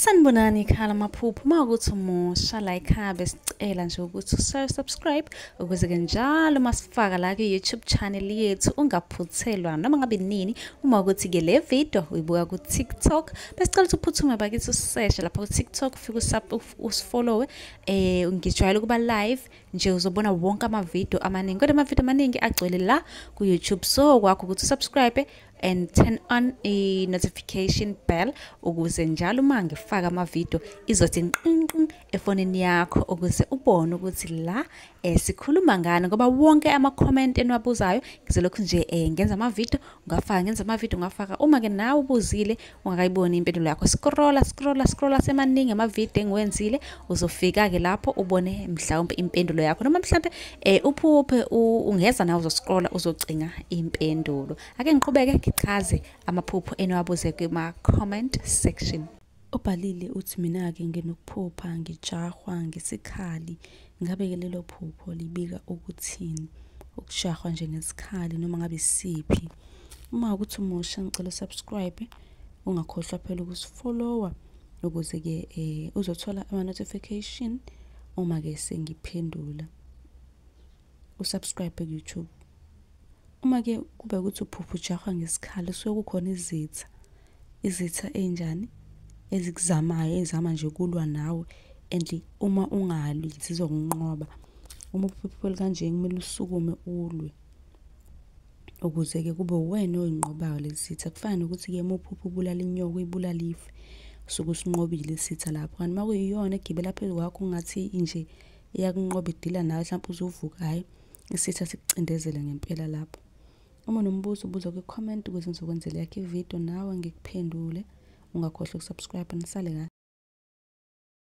Sanibonani ekhaya lamaphupho. Uma ukuthi umusha la ekhaya, besicela nje ukuthi usubscribe ukuze-ke njalo uma sifaka la kwi-YouTube channel yethu ungaphuthelwa noma ngabe nini. Uma ukuthi-ke le video uyibuka ku-TikTok, besicela ukuthi uphuthume bakithi useshe lapha ku-TikTok, ufike usifollowe. Ngijwayele ukuba live nje, uzobona wonke amavidiyo amaningi, kodwa amavidiyo amaningi agcwele la ku-YouTube. So kwakho ukuthi usubscribe and turn on i-notification bell ukuze njalo uma ngifaka amavidiyo izothi nqinqin efonini yakho, ukuze ubone ukuthi la sikhuluma ngani, ngoba wonke ama-comment eniwabuzayo ngizolokhu nje ngenza amavidiyo ungafaka, ngenza amavidiyo ungafaka. Uma-ke nawe ubuzile ungakayiboni impendulo yakho, scrolla, scrolla, scrolla, semaningi amavidiyo engiwenzile, uzofika-ke lapho ubone mhlawumbe impendulo yakho, noma mhlawumbe uphuphe ungeza nawe uzoscrolla uzocinga impendulo. Ake ngiqhubeke ngichaze amaphupho eniwabuze kuma-comment section. Ubhalile uthi, mina-ke nginokuphupha ngijahwa ngesikhali. Ngabe-ke lelo phupho libika ukuthini? Ukujahwa nje ngesikhali noma ngabe isiphi. Uma ukuthi umusha, ngicela usubscribe, ungakhohlwa phela ukusifollowa ukuze-ke uzothola ama-notification uma-ke sengiphendula. Usubscribe ku-YouTube. Uma-ke kube ukuthi uphupha ujahwa ngesikhali, kusuke kukhona izitha. Izitha ey'njani? Ezikuzamayo, ey'zama nje ukulwa nawe, and uma ungalwi zizokunqoba. Uma uphupha kanje, kumele usukume ulwe ukuze-ke kube uwena oyinqobayo lezi zitha. Kufana nokuthi-ke uma uphupha ubulala inyoka, uyibulala ife, usuke usinqobile isitha lapho. Kanti uma kuyiyona egibela phezu kwakho, kungathi nje iyakunqoba, idila nawe, mhlawumpe uze uvuke, hhayi, isitha sikucindezele ngempela lapho. Uma unombuzo, ubuza kwi-comment ukuze ngizokwenzela yakho ividiyo nawe ngikuphendule. Ungakhohlwa ukusubscribe, nisale kahle.